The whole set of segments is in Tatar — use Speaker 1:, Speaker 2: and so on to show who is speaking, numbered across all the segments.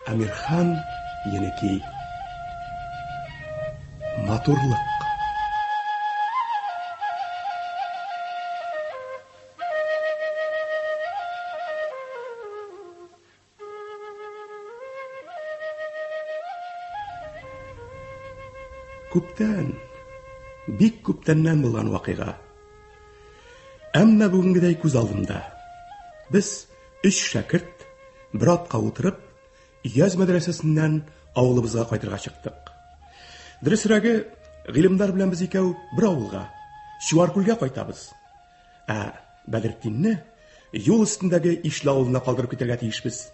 Speaker 1: Әмирхан Еники. Матурлык. Күптән, бик күптәннән булган вакыйга. Әмма бүгенгедәй күз алдымда. Без өч шәкерт бер атка утырып, Өяз мәдрәсәсеннән авылыбызга кайтырга чыктык. Дөресрәге, Гыйлемдар белән без икәү бер авылга, Чуаркүлгә кайтабыз. Ә Бәдертдинне юл өстендәге Ишле авылына калдырып китәргә тиешбез.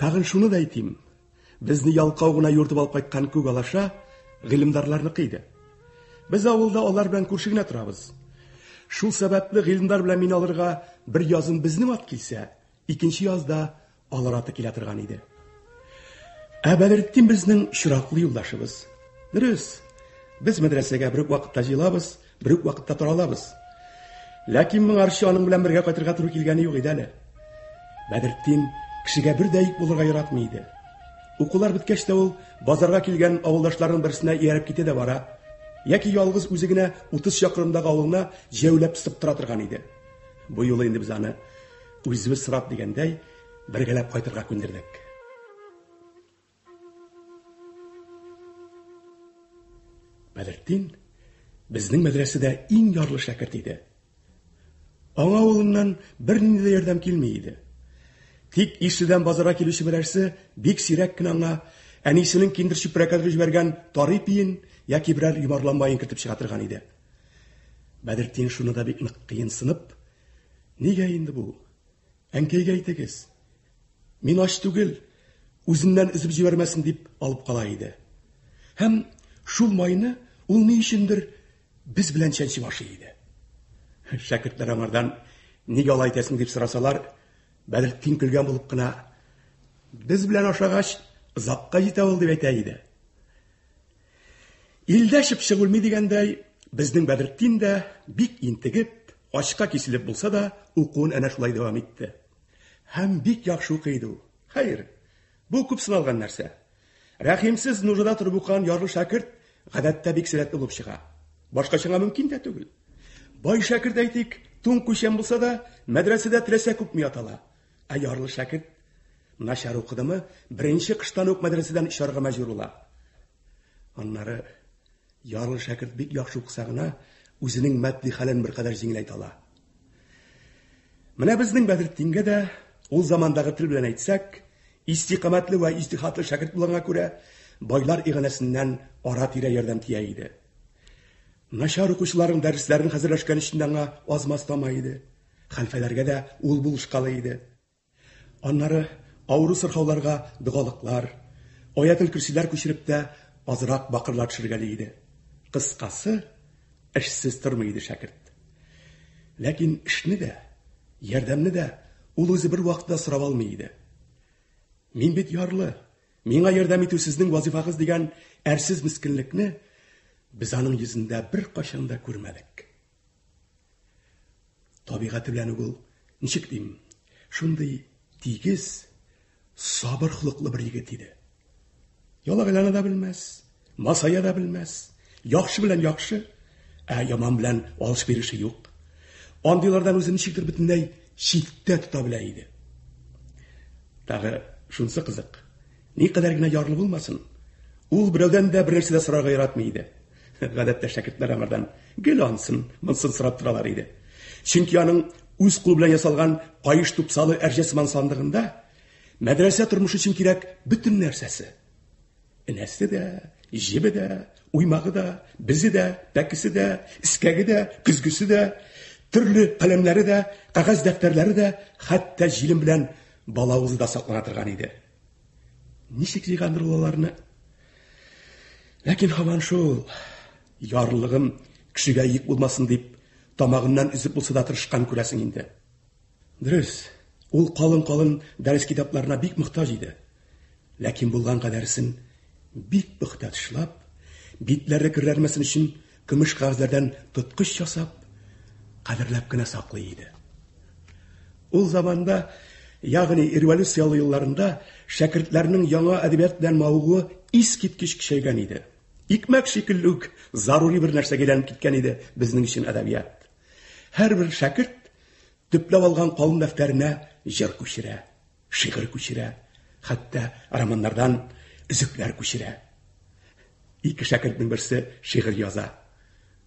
Speaker 1: Тагын шуны да әйтим, безне ялкау гына юртып алып кайткан күк алаша Гыйлемдарларныкы иде. Без авылда алар белән күрше генә торабыз. Шул сәбәпле Гыйлемдар белән мине алырга бер язын безнең ат килсә, икенче язда алар аты килә торган иде. Ә Бәдретдин безнең чираклы юлдашыбыз. Дөрес, без мәдрәсәгә бер үк вакытта җыелабыз, бер үк вакытта таралабыз. Ләкин моңарчы аның белән бергә кайтырга туры килгәне юк иде әле. Бәдретдин кешегә бер дә йөк булырга яратмый иде. Укулар беткәч тә ул базарга килгән авылдашларының берсенә ияреп китә дә бара, яки ялгыз үзе генә 30 чакрымдагы авылына җәяүләп сыптыра торган иде. Бу юлы инде без аны үзебез сорап дигәндәй, бергәләп кайтырга күндердек. Бәдертдин безнең мәдрәсәдә иң ярлы шәкерт иде. Аңа авылыннан бернинди дә ярдәм килми иде. Тик Ишледән базарга килүче берәрсе бик сирәк кенә аңа әнисенең киндер чүпрәккә төреп җибәргән тары ипиен яки берәр йомарлам маен кертеп чыга торган иде. Бәдертдин шуны да бик нык кыенсынып, нигә инде бу? Әнкәйгә әйтегез. Мин ач түгел, үзеннән өзеп җибәрмәсен дип алып кала иде. Һәм шул майны ул ни өчендер без белән чәнчеп ашый иде. Шәкертләр аңардан нигә алай итәсең дип сорасалар, Бәдретдин көлгән булып кына, без белән ашагач, озакка җитә ул дип әйтә иде. Илдә чыпчык үлми дигәндәй, безнең Бәдретдин дә бик интегеп, ачка киселеп булса да, укуын әнә шулай дәвам итте. Һәм бик яхшы укый иде ул. Хәер, бу күп сыналган нәрсә. Рәхимсез нужада торып укыган ярлы шәкерт гадәттә бик сәләтле булып чыга. Башкача мөмкин дә түгел. Бай шәкерт әйтик, туң күчән булса да, мәдрәсәдә теләсә күпме ята ала. Ә ярлы шәкерт начар укыдымы, беренче кыштан ук мәдрәсәдән очарга мәҗбүр була. Аннары ярлы шәкерт бик яхшы укыса гына, үзенең матди хәлен беркадәр җиңеләйтә ала. Менә безнең Бәдретдингә дә, ул замандагы тел белән әйтсәк, истикамәтле вә иҗтиһатлы шәкерт булганга күрә, байлар иганәсеннән ара-тирә ярдәм тия иде. Начар укучыларның дәресләрен хәзерләшкән өчен дә аңа аз-маз тама иде. Хәлфәләргә дә ул булышкалый иде. Аннары авыру сырхауларга догалыклар, аятел-көрсиләр күчереп тә азрак бакырлар төшергәли иде. Кыскасы, эшсез тормый иде шәкерт. Ләкин эшне дә, ярдәмне дә ул үзе бер вакытта сорап алмый иде. Мин бит ярлы, миңа ярдәм итү сезнең вазифагыз дигән әрсез мескенлекне без аның йөзендә беркайчан да күрмәдек. Табигате белән үк ул, ничек дим, шундый тигез, сабыр холыклы бер егет иде. Ялагайлана да белмәс, масая да белмәс, яхшы белән яхшы, ә яман белән алыш-биреше юк. Андыйлардан үзен ничектер бөтенләй читтә тота белә иде. Тагы шунысы кызык, никадәр генә ярлы булмасын, ул берәүдән дә бернәрсә дә сорарга яратмый иде. Гадәттә шәкертләр аңардан гел ансын, монсын сорап торалар иде. Чөнки аның үз кулы белән ясалган каеш тупсалы әрҗә сыман сандыгында мәдрәсә тормышы өчен кирәк бөтен нәрсәсе. Энәсе дә, җебе дә, уймагы да, безе дә, пәкесе дә, эскәге дә, көзгесе дә, төрле каләмнәре дә, кәгазь дәфтәрләре дә, хәтта җилем белән балавызы да саклана торган иде. Ничек җыйгандыр ул аларны? Ләкин һаман шул ярлылыгым кешегә йөк булмасын дип, тамагыннан өзеп булса да тырышкан күрәсең инде. Дөрес, ул калын-калын дәрес китапларына бик мохтаҗ иде. Ләкин булган кадәресен бик пөхтә тышлап, битләре керләнмәсен өчен көмеш кәгазьләрдән тоткыч ясап, кадерләп кенә саклый иде. Ул заманда ягъни революцияле елларында шәкертләрнең яңа әдәбият белән мавыгуы искиткеч көчәйгән иде. Икмәк шикелле үк зарури бер нәрсәгә әйләнеп киткән иде безнең өчен әдәбият. Һәрбер шәкерт төпләп алган калын дәфтәренә җыр күчерә, шигырь күчерә, хәтта романнардан өзекләр күчерә. Ике шәкертнең берсе шигырь яза.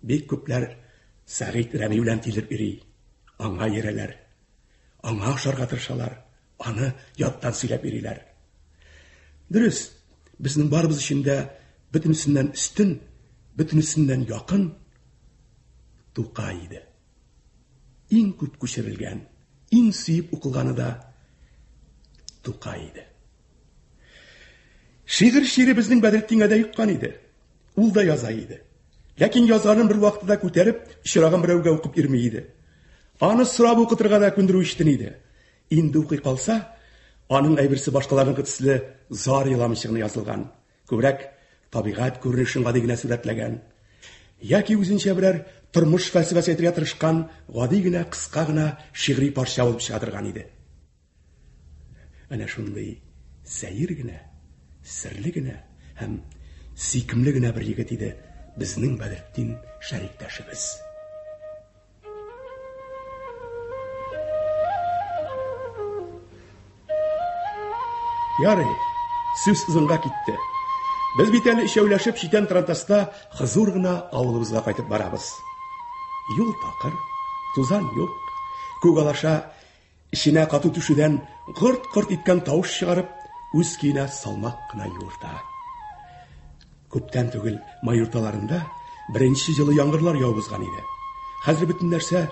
Speaker 1: Бик күпләр Сәгыйть Рәми белән килеп йөри. Аңа йөрәләр. Аңа ошарга тырышалар. Аны яттан сөйләп йөриләр. Дөрес, безнең барыбыз өчен дә бөтенесеннән өстен, бөтенесеннән якын Тукай иде. Иң күп күчерелгән, иң сөеп укылганы да Тукай иде. Шигырь чире безнең Бәдретдингә дә йоккан иде. Ул да яза иде. Ләкин язганын бер вакытта да күтәреп, очраган берәүгә укып йөрми иде. Аны сорап укытырга да күндерү читен иде. Инде укый калса, аның әйберсе башкаларныкы төсле зар еламыйча гына язылган. Күбрәк табигать күренешен гади генә сурәтләгән. Яки үзенчә берәр тормыш фәлсәфәсе әйтергә тырышкан гади генә, кыска гына шигъри парча булып чыга торган иде. Әнә шундый сәер генә, серле генә һәм сөйкемле генә бер егет иде безнең Бәдретдин шәриктәшебез. Ярый, сүз озынга китте. Без бит әле өчәүләшеп читән трантаста хозур гына авылыбызга кайтып барабыз. Юл такыр, тузан юк. Күк алаша Эченә кату төшүдән горт-горт иткән тавыш чыгарып, үз көенә салмак кына юырта. Күптән түгел май урталарында беренче җылы яңгырлар явып узган иде. Хәзер бөтен нәрсә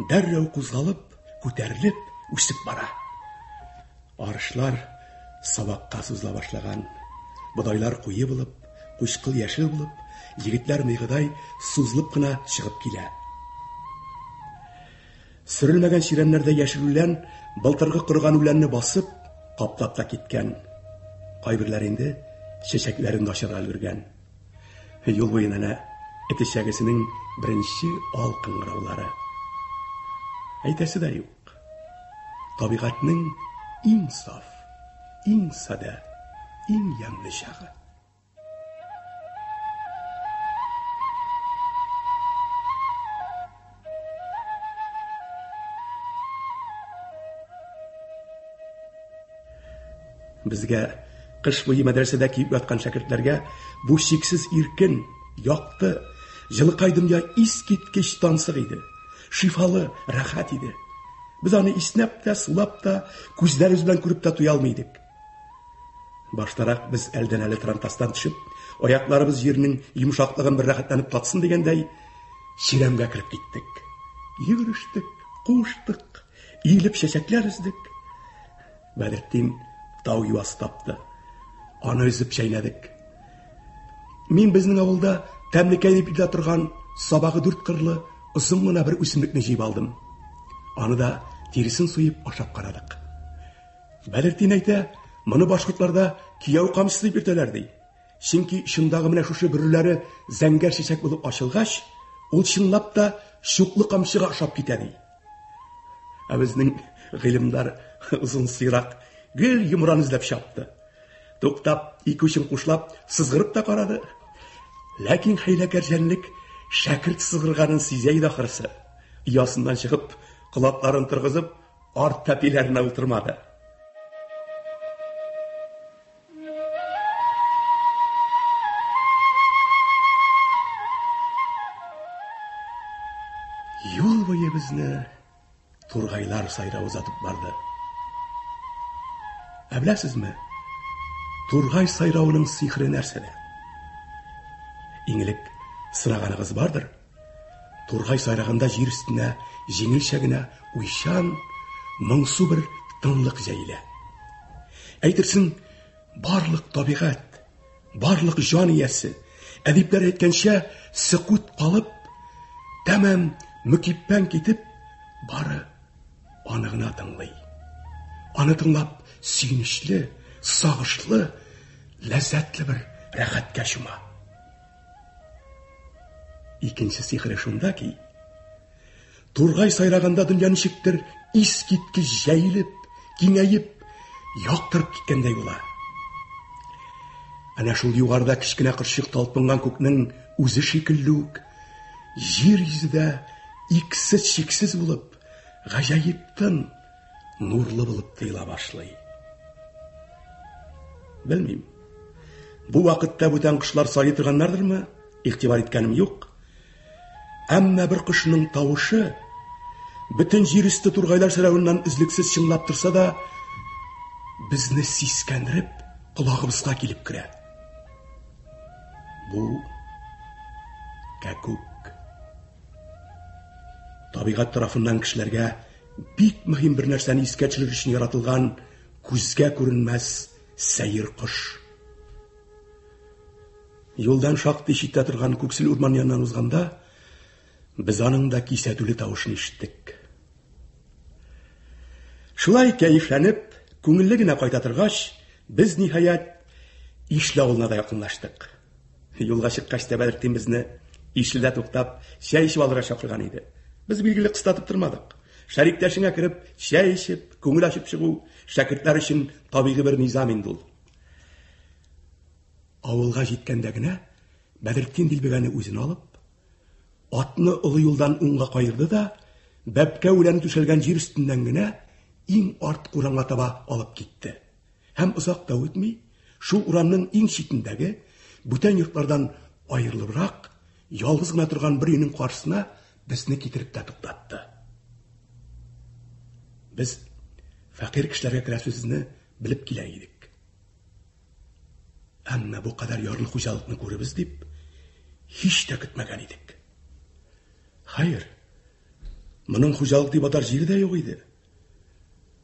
Speaker 1: дәррәү кузгалып, күтәрелеп, үсеп бара. Арышлар сабакка сузыла башлаган. Бодайлар куе булып, кучкыл яшел булып, егетләр мыегыдай сузылып кына чыгып килә. Сөрелмәгән чирәмнәрдә яшел үлән былтыргы корыган үләнне басып, каплап та киткән. Кайберләре инде чәчәкләрен дә ачарга өлгергән. Юл буена әнә эт эчәгесенең беренче ал кыңгыраулары. Әйтәсе дә юк. Табигатьнең иң саф, иң садә, иң ямьле чагы. Безгә кыш буе мәдрәсәдә киеп яткан шәкертләргә бу чиксез иркен, якты, җылыкай дөнья искиткеч тансык иде. Шифалы, рәхәт иде. Без аны иснәп тә, сулап та, күзләребез белән күреп тә туя алмый идек. Баштарак без әлдән-әле трантастан төшеп, аякларыбыз җирнең йомшаклыгын бер рәхәтләнеп татсын дигәндәй, чирәмгә кереп киттек. Йөгерештек, куыштык, иелеп чәчәкләр өздек. Бәдретдин тау юасы тапты. Аны өзеп чәйнәдек. Мин безнең авылда тәмлекәй дип йөртә торган сабагы дүрт кырлы озын гына бер үсемлекне җыеп алдым. Аны да тиресен суеп ашап карадык. Бәдертдин әйтә, моны башкортларда кияү камчысы дип йөртәләр ди. Чөнки чындагы менә шушы бөреләре зәңгәр чәчәк булып ачылгач, ул чынлап та чуклы камчыга ошап китә ди. Ә безнең гыйлемдар озын сыйрак гел йомран эзләп чапты. Туктап, ике учын кушлап, сызгырып та карады. Ләкин хәйләкәр җәнлек шәкерт сызгырганын сизә иде ахрысы. Оясыннан чыгып, колакларын торгызып, арт тәпиләренә утырмады. Юл буе безне тургайлар сайрап озатып барды. Ә беләсезме, тургай сайравының сихере нәрсәдә? Иң элек сынаганыгыз бардыр. Тургай сайраганда җир өстенә җиңелчә генә уйчан, моңсу бер тынлык җәелә. Әйтерсең, барлык табигать, барлык җан иясе, әдипләр әйткәнчә, сөкут калып, тәмам мөкиббән китеп, бары аны гына тыңлый. Аны тыңлап, сөенечле, сагышлы, ләззәтле бер рәхәткә чума. Икенче сихере шунда ки, тургай сайраганда дөнья ничектер искиткеч җәелеп, киңәеп, яктырып киткәндәй була. Әнә шул югарыда кечкенә кошчык талпынган күкнең үзе шикелле үк, җир йөзе дә иксез-чиксез булып, гаҗәеп тын, нурлы булып тоела башлый. Белмим. Бу вакытта бүтән кошлар сайрый торганнардырмы? Игътибар иткәнем юк. Әмма бер кошның тавышы бөтен җир өсте тургайлар сайравыннан өзлексез чыңлап торса да, безне сискәндереп, колагыбызга килеп керә. Бу кәкүк. Табигать тарафыннан кешеләргә бик мөһим бер нәрсәне искә төшерер өчен яратылган күзгә күренмәс сәер кош. Юлдан шактый читтә торган күксел урман яныннан узганда, без аның да кисәтүле тавышын ишеттек. Шулай кәефләнеп, күңелле генә кайта торгач, без, ниһаять, Ишле авылына да якынлаштык. Юлга чыккач та Бәдретдин безне Ишледә туктап, чәй эчеп алырга чакырган иде. Без билгеле кыстатып тормадык. Шәриктәшеңә кереп, чәй эчеп, күңел ачып чыгу шәкертләр өчен табигый бер низам инде ул. Авылга җиткәндә генә Бәдретдин дилбегәне үзенә алып, атны олы юлдан уңга каерды да, бәбкә үләне түшәлгән җир өстеннән генә иң арт урамга таба алып китте. Һәм озак та үтми, шул урамның иң читендәге, бүтән йортлардан аерылыбрак, ялгыз гына торган бер өйнең каршысына безне китереп тә туктатты. Без фәкыйрь кешеләргә керәсебезне белеп килә идек. Әмма бу кадәр ярлы хуҗалыкны күрербез дип һич тә көтмәгән идек. Хәер, моның хуҗалык дип атар җире дә юк иде.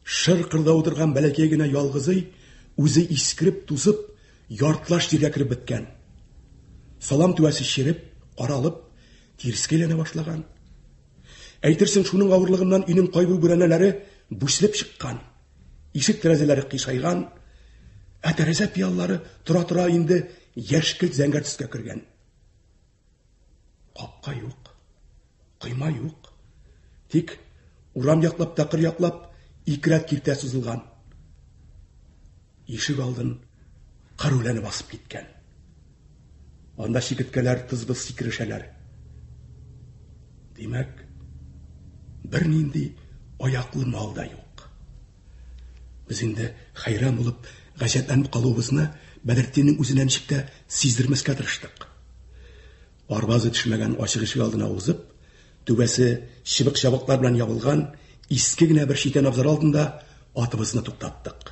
Speaker 1: Шыр кырда утырган бәләкәй генә ялгыз өй үзе искереп, тузып, яртылаш җиргә кереп беткән. Салам түбәсе череп, каралып, тирескә әйләнә башлаган. Әйтерсең, шуның авырлыгыннан өйнең кайбер бүрәнәләре бүселеп чыккан. Ишек тәрәзәләре кыйшайган, ә тәрәзә пыялалары тора-тора инде яшькелт зәңгәр төскә кергән. Капка юк, койма юк. Тик урам яклап та кыр яклап ике рәт киртә сузылган. Ишек алдын кыр үләне басып киткән. Анда чикерткәләр тыз-быз сикерешәләр. Димәк, бернинди аяклы мал да юк. Без инде хәйран булып, гаҗәпләнеп калуыбызны Бәдретдиннең үзенә ничек тә сиздермәскә тырыштык. Арба эзе төшмәгән ачык ишек алдына узып, түбәсе чыбык-чабыклар белән ябылган иске генә бер читән абзар алдында атыбызны туктаттык.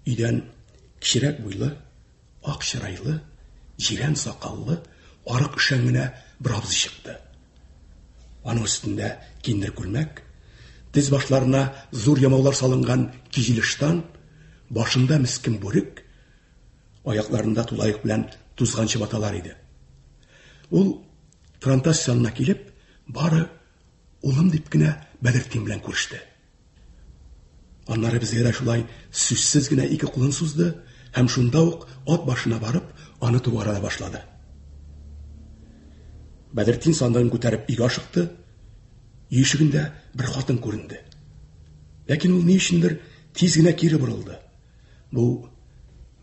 Speaker 1: Өйдән кечерәк буйлы, Ак чырайлы, җирән сакаллы, арык өшән генә бер абзый чыкты. Аның өстендә киндер күлмәк, тез башларына зур ямаулар салынган киҗеле ыштан, башында мескен бүрек, аякларында тулаек белән тузган чабаталар иде. Ул трантас янына килеп, бары улым дип кенә Бәдертдин белән күреште. Аннары безгә дә шулай сүзсез генә ике кулын сузды һәм шунда ук ат башына барып, аны тугара да башлады. Бәдертдин сандыгын күтәреп өйгә ашыкты. Өй ишегендә бер хатын күренде. Ләкин ул ни өчендер тиз генә кире борылды. Бу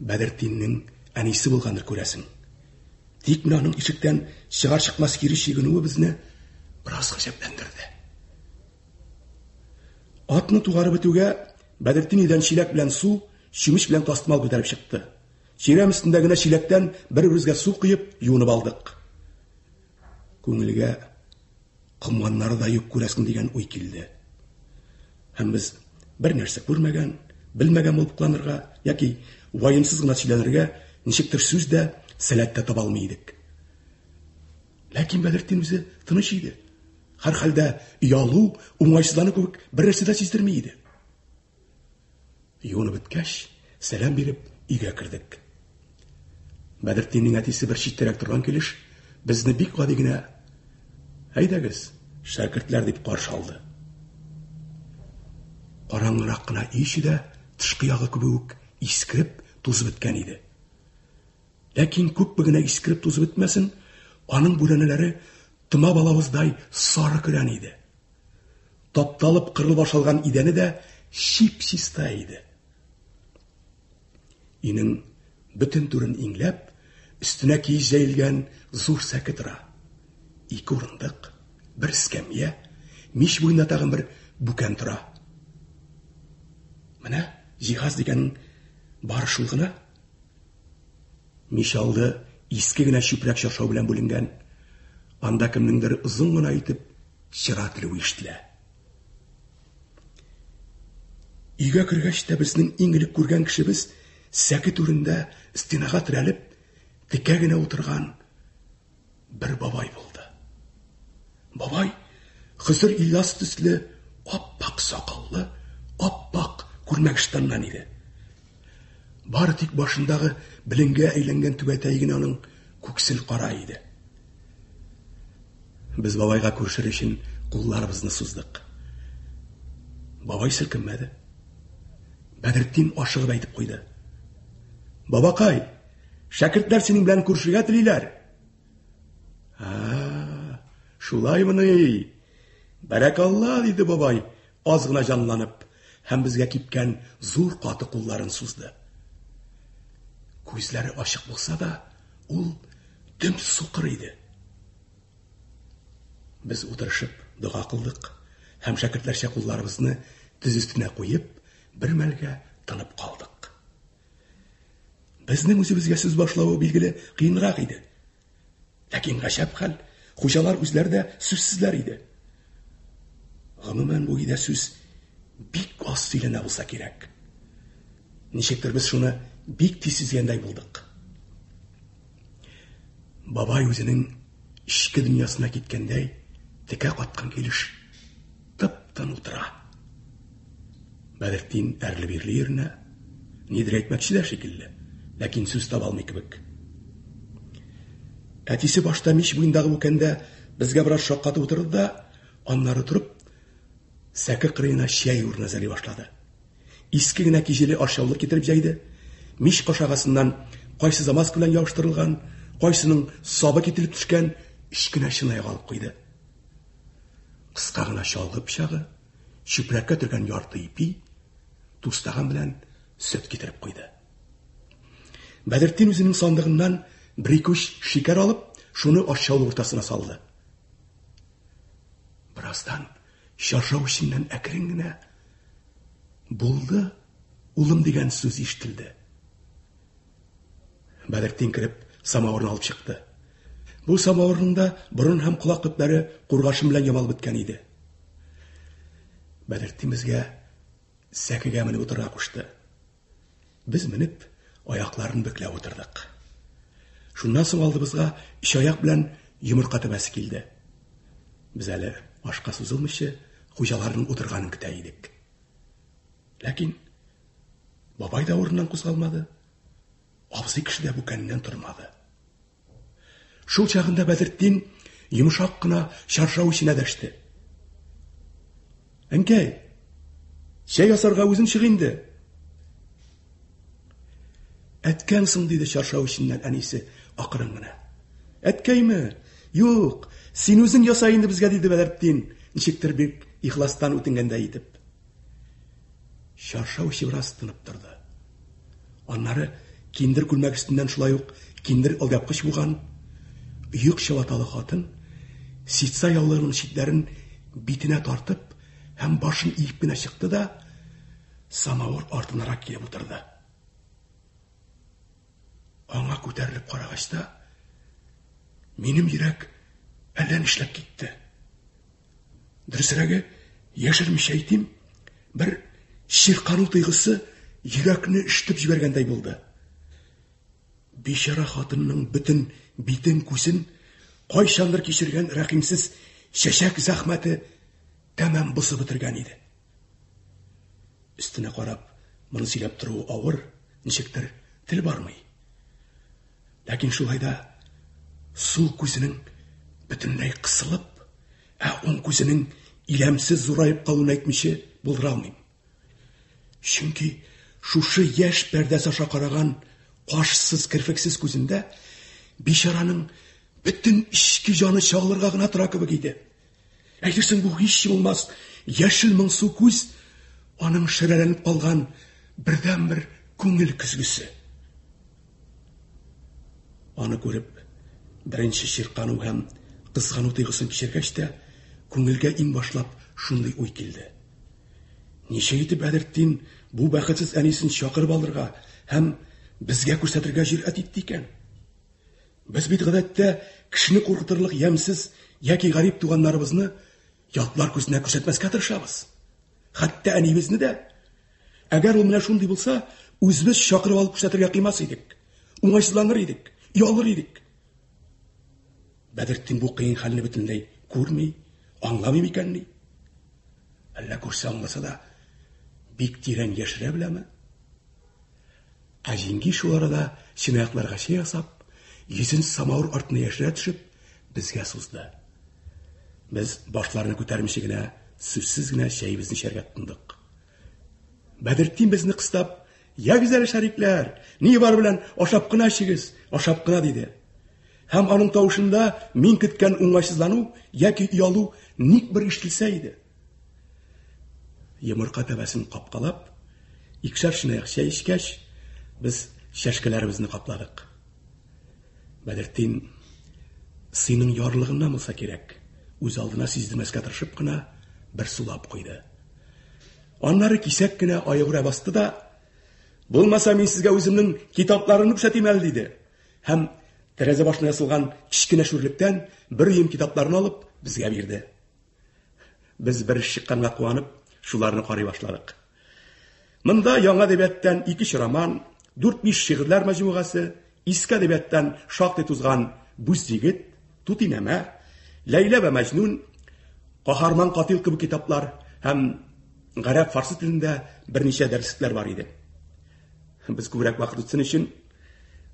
Speaker 1: Бәдертдиннең әнисе булгандыр, күрәсең. Тик менә аның ишектән чыгар-чыкмас кире чигенүе безне бераз гаҗәпләндерде. Атны тугарып бетүгә, Бәдертдин өйдән чиләк белән су, чүмеч белән тастымал күтәреп чыкты. Чирәм өстендә генә чиләктән бер-беребезгә су коеп, юынып алдык. Күңелгә комганнары да юк күрәсең дигән уй килде. Һәм без бер нәрсә күрмәгән, белмәгән булып кыланырга яки ваемсыз гына сөйләнергә ничектер сүз дә, сәләт тә таба алмый идек. Ләкин Бәдертдин үзе тыныч иде. Һәрхәлдә оялу, уңайсызлану кебек бер нәрсә дә сиздерми иде. Юынып беткәч, сәлам биреп, өйгә кердек. Бәдертдиннең әтисе бер читтәрәк торган килеш, безне бик гади генә Әйдәгез, шәкертләр дип каршы алды. Караңгырак кына өй эче дә тышкы ягы кебек үк искереп, тузып беткән иде. Ләкин күпме генә искереп тузып бетмәсен, аның бүрәнәләре тома балавыздай сары көрән иде. Тапталып кырылып ашалган идәне дә чип-чиста иде. Өйнең бөтен түрен иңләп, өстенә киез җәелгән зур сәке тора. Ике урындык, бер эскәмия, мич буенда тагын бер бүкән тора. Менә җиһаз дигәнең бары шул гына. Мич алды иске генә чүпрәк чаршау белән бүленгән. Анда кемнеңдер озын гына итеп чыра телүе ишетелә. Өйгә кергәч тә безнең иң элек күргән кешебез сәке түрендә стенага терәлеп, текә генә утырган бер бабай булды. Бабай Хызыр Ильяс төсле ап-ак сакаллы, ап-ак күлмәк-ыштаннан иде. Бары тик башындагы беленгә әйләнгән түбәтәе генә аның күксел кара иде. Без бабайга күрешер өчен кулларыбызны суздык. Бабай селкенмәде. Бәдретдин ашыгып әйтеп куйды. Бабакай, шәкертләр синең белән күрешергә телиләр. А, шулаймыни? Бәрәкалла, диде бабай, аз гына җанланып, һәм безгә кипкән зур каты кулларын сузды. Күзләре ачык булса да, ул дөм сукыр иде. Без утырышып дога кылдык һәм шәкертләрчә кулларыбызны тез өстенә куеп, бер мәлгә тынып калдык. Безнең үзебезгә сүз башлавы билгеле кыенрак иде. Ләкин гаҗәп хәл, хуҗалар үзләре дә сүзсезләр иде. Гомумән, бу өйдә сүз бик аз сөйләнә булса кирәк. Ничектер без шуны бик тиз сизгәндәй булдык. Бабай үзенең эчке дөньясына киткәндәй, текә каткан килеш тып-тын утыра. Бәдертдин әрле-бирле йөренә, нидер әйтмәкче дә шикелле, ләкин сүз таба алмый кебек. Әтисе башта мич буендагы бүкәндә безгә бераз шаккатып утырды да, аннары торып, сәке кырыена чәй урыны әзерли башлады. Иске генә киҗеле ашъяулык китереп җәйде. Мич кашагасыннан кайсы замазка белән ябыштырылган, кайсының сабы кителеп төшкән өч кенә чынаяк алып куйды. Кыска гына чалгы пычагы, чүпрәккә төргән ярты ипи, тустаган белән сөт китереп куйды. Бәдертдин үзенең сандыгыннан бер-ике уч шикәр алып, шуны ашъяулык уртасына салды. Бераздан чаршау эченнән әкрен генә Булды, улым дигән сүз ишетелде. Бәдертдин кереп, самавырны алып чыкты. Бу самавырның да борын һәм колак төпләре кургашын белән ямалып беткән иде. Бәдертдин безгә сәкегә менеп утырырга кушты. Без менеп, аякларын бөкләп утырдык. Шуннан соң алдыбызга өчаяк белән йомырка түбәсе килде. Без әле ашка сузылмыйча хуҗаларның утырганын көтә идек. Ләкин бабай да урыннан кузгалмады, абзый кеше дә бүкәненнән тормады. Шул чагында Бәдертдин йомшак кына чаршау эченә дәште. Әнкәй, чәй ясарга үзең чык инде. Әткәң соң, диде чаршау эченнән әнисе акрын гына. Әткәйме? Юк, син үзең яса инде безгә, диде Бәдертдин, ничектер бик ихластан үтенгәндәй итеп. Чаршау эче бераз тынып торды. Аннары киндер күлмәк өстеннән шулай ук киндер алъяпкыч буган оек чабаталы хатын ситса яулыгының читләрен битенә тартып һәм башын иеп кенә чыкты да самавыр артынарак килеп утырды. Аңа күтәрелеп карагач та, минем йөрәк әллә нишләп китте. Дөресрәге, яшермичә әйтим, бер чиркану тойгысы йөрәкне өшетеп җибәргәндәй булды. Бичара хатынның бөтен битен, күзен кайчандыр кичергән рәхимсез чәчәк зәхмәте тәмам бозып бетергән иде. Өстенә карап, моны сөйләп торуы авыр, ничектер тел бармый. Ләкин шулай да сул күзенең бөтенләй кысылып, ә уң күзенең иләмсез зураеп калуын әйтмичә булдыра алмыйм. Чөнки шушы яшь пәрдәсе аша караган кашсыз, керфексез күзендә бичараның бөтен эчке җаны чагылырга гына тора кебек иде. Әйтерсең бу һич булмас яшел моңсу күз Аның шәрәләнеп калган бердәнбер күңел көзгесе. Аны күреп, беренче чиркану һәм кызгану тойгысын кичергәч тә, күңелгә иң башлап шундый уй килде. Ничек итеп Бәдертдин бу бәхетсез әнисен чакырып алырга һәм безгә күрсәтергә җөрьәт итте икән? Без бит гадәттә кешене куркытырлык ямьсез яки гарип туганнарыбызны ятлар күзенә күрсәтмәскә тырышабыз. Хәтта әниебезне дә. Әгәр ул менә шундый булса, үзебез чакырып алып күрсәтергә кыймас идек. Уңайсызланыр идек, оялыр идек. Бәдертдин бу кыен хәлне бөтенләй күрми, аңламый микәнни? Әллә күрсә аңласа да, бик тирән яшерә беләме? Ә җиңги шул арада чынаякларга чәй ясап, йөзен самавыр артына яшерә төшеп, безгә сузды. Без башларны күтәрмичә генә, сүзсез генә чәебезне эчәргә тотындык. Бәдертдин безне кыстап, "Ягез әле, шәрикләр, ни бар белән ашап кына эчегез, ашап кына", диде. Һәм аның тавышында мин көткән уңайсызлану яки оялу ник бер ишетелсә иде. Йомырка тәбәсен капкалап, икешәр чынаяк чәй эчкәч, без чәшкәләребезне капладык. Бәдертдин сыйның ярлыгыннан булса кирәк, үз алдына сиздермәскә тырышып кына бер сулап куйды. Аннары кисәк кенә аягүрә басты да, "Булмаса мин сезгә үземнең китапларымны күрсәтим әле", диде. Һәм тәрәзә башына ясалган кечкенә шүрлектән бер өем китапларны алып безгә бирде. Без бер эш чыкканга куанып, шуларны карый башладык. Монда яңа әдәбияттан ике роман, дүрт-биш шигырьләр мәҗмугасы, иске әдәбияттан шактый тузган Бүз егет, Тутинәмә, Ләйлә вә Мәҗнүн, Каһарман катил кебек китаплар һәм гарәп фарсы телендә берничә дәреслекләр бар иде. Без күбрәк вакыт үтсен өчен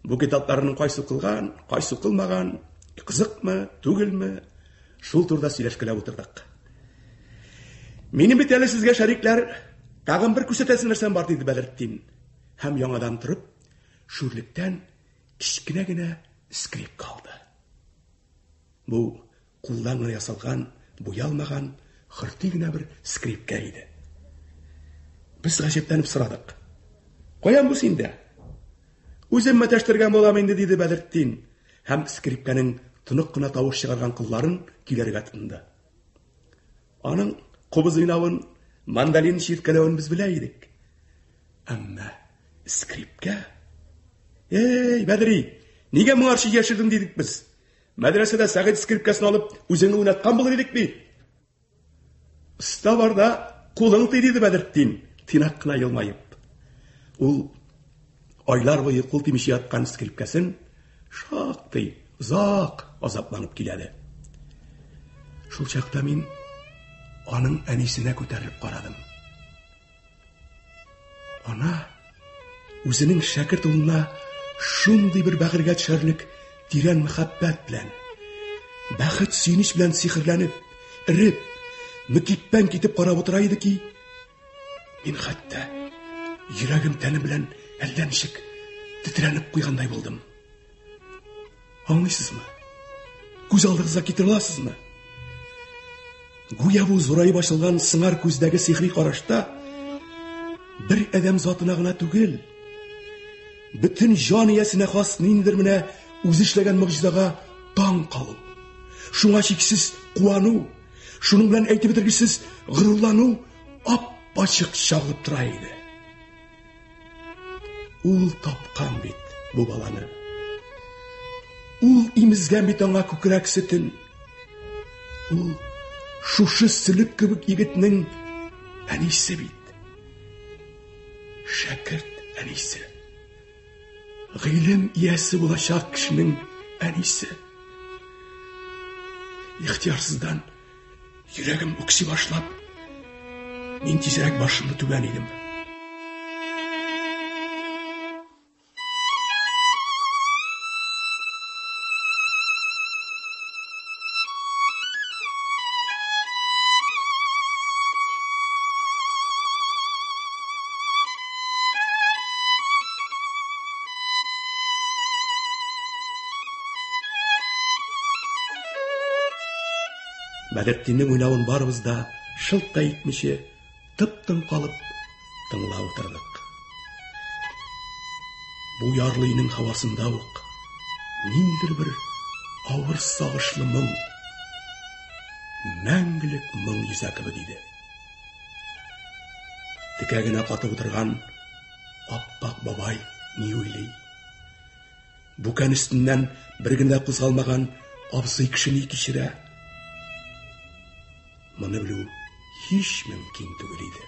Speaker 1: бу китапларның кайсы укылган, кайсы укылмаган, кызыкмы, түгелме, шул турыда сөйләшкәләп утырдык. Минем бит әле сезгә, шәрикләр, тагын бер күрсәтәсе нәрсәм бар, диде Бәдретдин. Һәм яңадан торып, шүрлектән кечкенә генә скрипка алды. Бу кулдан гына ясалган, буялмаган, хөрти генә бер скрипка иде. Без гаҗәпләнеп сорадык. Каян бу синдә? Үзем мәтәштергән булам инде, диде Бәдретдин. Һәм скрипкәнең тонык кына тавыш чыгарган кылларын көйләргә тотынды. Аның кубыз уйнавын, мандолин чирткәләвен без белә идек. Әмма скрипкә... Эй, Бәдри, нигә моңарчы яшердең дидек без? Мәдрәсәдә Сәгыйть скрипкәсен алып, үзеңне уйнаткан булыр идек бит. Оста барда кулың тый, диде Бәдертдин, тыйнак кына елмаеп. Ул айлар буе кул тимичә яткан скрипкәсен шактый озак азапланып киләде. Шул чакта мин аның әнисенә күтәрелеп карадым. Ана үзенең шәкерт улына шундый бер бәгырьгә төшәрлек тирән мәхәббәт белән, бәхет сөенеч белән сихерләнеп, эреп, мөкиббән китеп карап утыра иде ки, мин хәтта йөрәгем тәнем белән әллә ничек тетрәнеп куйгандай булдым. Аңлыйсызмы? Күз алдыгызга китерә аласызмы? Гүя бу зураеп ачылган сыңар күздәге сихри карашта бер адәм затына гына түгел, бөтен җан иясенә хас ниндидер менә үзе эшләгән могҗизага таң калу, шуңа чиксез куану, шуның белән әйтеп бетергесез горурлану ап-ачык чагылып тора иде. Ул тапкан бит бу баланы. Ул имезгән бит аңа күкрәк сөтен. Ул шушы сөлек кебек егетнең әнисе бит. Шәкерт әнисе. Гыйлем иясе булачак кешенең әнисе. Ихтиярсыздан Йөрәгем үкси башлап, мин тизрәк башымны түбән идем. Бәдертдиннең уйнавын барыбыз да шылт та итмичә, тып-тын калып, Тыңлап утырдык. Бу ярлы өйнең һавасында ук ниндидер бер авыр сагышлы моң, мәңгелек моң йөзә кебек иде. Текә генә катып утырган аппак бабай ни уйлый? Бүкән өстеннән бер генә дә кузгалмаган абзый кеше ни кичерә? Моны белү һич мөмкин түгел иде.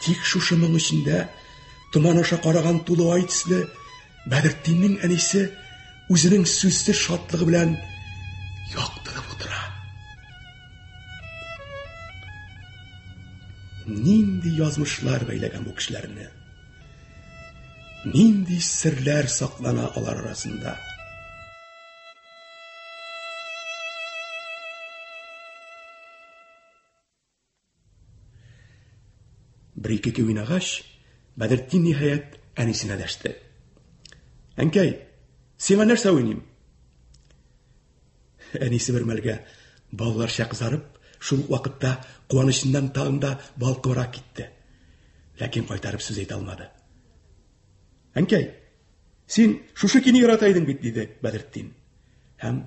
Speaker 1: Тик шушы моң эчендә томан аша караган тулы ай төсле Бәдертдиннең әнисе үзенең сүзсез шатлыгы белән яктырып утыра. Нинди язмышлар бәйләгән бу кешеләрне? Нинди серләр саклана алар арасында? Бер-ике көй уйнагач, Бәдертдин ниһаять әнисенә дәште. Әнкәй, сиңа нәрсә уйныйм? Әнисе бер мәлгә балаларча кызарып, шул ук вакытта куанычыннан тагын да балкыбрак китте. Ләкин кайтарып сүз әйтә алмады. Әнкәй, син шушы көйне ярата идең бит, диде Бәдертдин. Һәм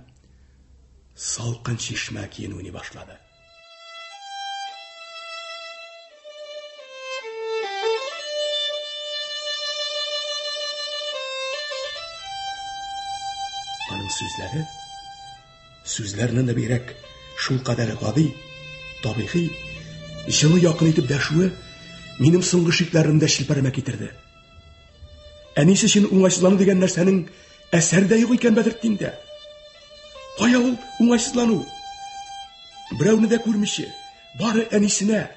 Speaker 1: салкын чишмә көен уйный башлады. Аның сүзләре, сүзләреннән дә бигрәк шулкадәр гади, табигый, җылы якын итеп дәшүе минем соңгы шикләремне дә челпәрәмә китерде. Әнисе өчен уңайсызлану дигән нәрсәнең әсәре дә юк икән Бәдертдиндә. Кая ул уңайсызлану? Берәүне дә күрмичә, бары әнисенә,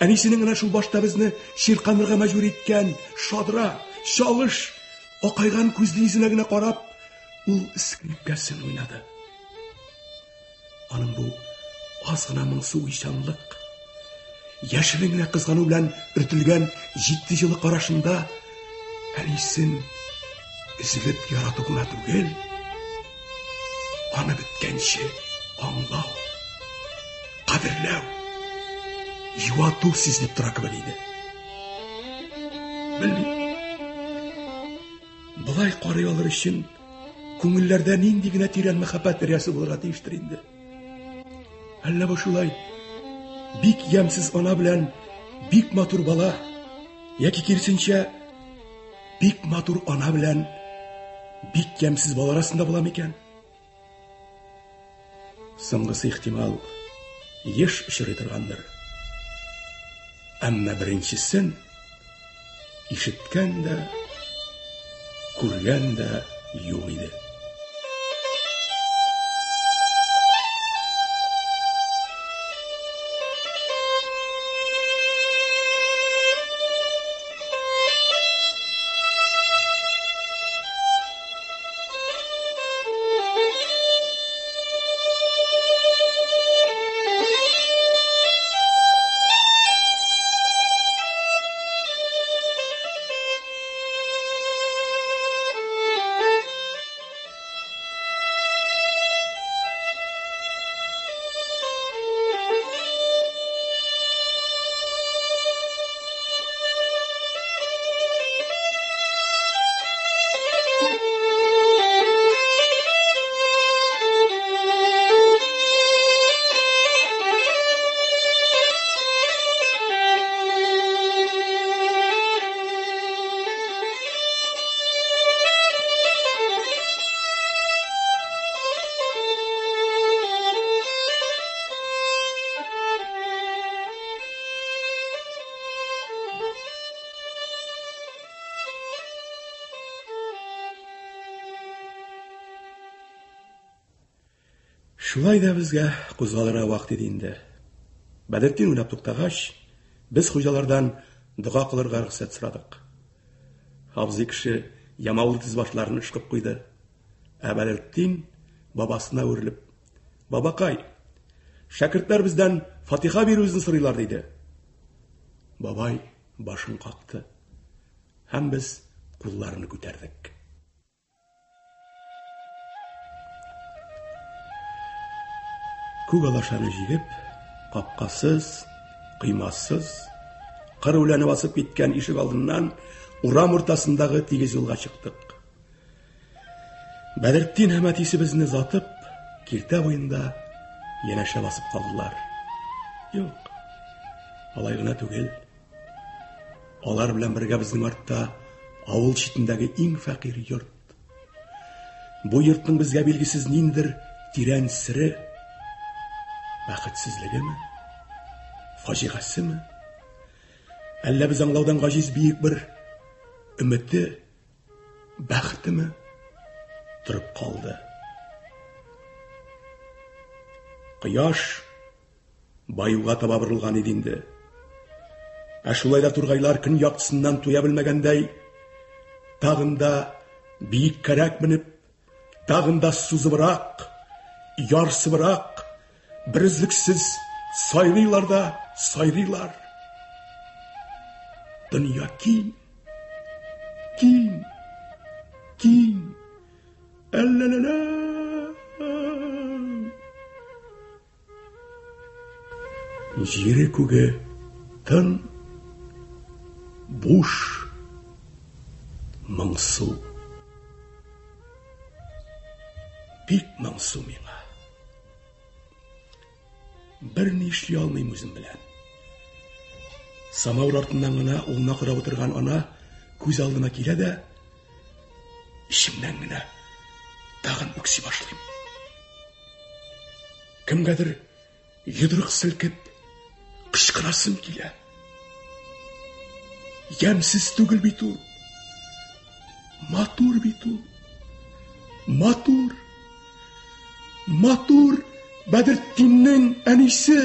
Speaker 1: әнисенең генә шул башта безне чирканырга мәҗбүр иткән шадра, чалыш, акайган күзле йөзенә генә карап, ул скрипкәсен уйнады. Аның бу аз гына моңсу уйчанлык, яшерен генә кызгану белән өртелгән җитди җылы карашында әнисен өзелеп ярату гына түгел, аны беткәнче аңлау, кадерләү, юату сизелеп тора кебек иде. Белмим. Болай карый алыр өчен күңелләрдә нинди генә тирән мәхәббәт дәрьясы булырга тиештер инде. Әллә бу шулай бик ямьсез ана белән бик матур бала, яки киресенчә бик матур ана белән бик ямьсез бала арасында була микән? Соңгысы ихтимал еш очрый торгандыр. Әмма беренчесен ишеткән дә, күргән дә юк иде. Шулай да безгә кузгалырга вакыт иде инде. Бәдертдин уйнап туктагач, без хуҗалардан дога кылырга рөхсәт сорадык. Абзый кеше ямаулы тез башларын ышкып куйды. Ә Бәдертдин бабасына үрелеп, Бабакай, шәкертләр бездән фатиха бирүебезне сорыйлар, диде. Бабай башын какты. Һәм без кулларны күтәрдек. Күк алашаны җигеп, капкасыз, коймасыз, Кыр үләне басып киткән ишек алдыннан урам уртасындагы тигез юлга чыктык. Бәдертдин һәм әтисе безне озатып, киртә буенда янәшә басып калдылар. Юк, алай гына түгел. Алар белән бергә безнең артта авыл читендәге иң фәкыйрь йорт. Бу йортның безгә билгесез ниндер тирән сере, бәхетсезлегеме, фаҗигасеме, әллә без аңлаудан гаҗиз биек бер өмете, бәхетеме торып калды. Кояш баюга таба борылган иде инде. Ә шулай да тургайлар көн яктысыннан туя белмәгәндәй, тагын да биеккәрәк менеп, тагын да сузыбрак, ярсыбрак, берөзлексез сайрыйлар да сайрыйлар. Дөнья киң, киң, киң. Әллә-лә-лә. Җире күге тын, буш, моңсу. Бик моңсу миңа. Бер ни эшли алмыйм үзем белән. Самавыр артыннан гына улына карап утырган ана күз алдына килә дә, эчемнән генә тагын үкси башлыйм. Кемгәдер йодрык селкеп кычкырасым килә. Ямьсез түгел бит ул. Матур бит ул. Матур. Матур Бәдертдиннең әнисе.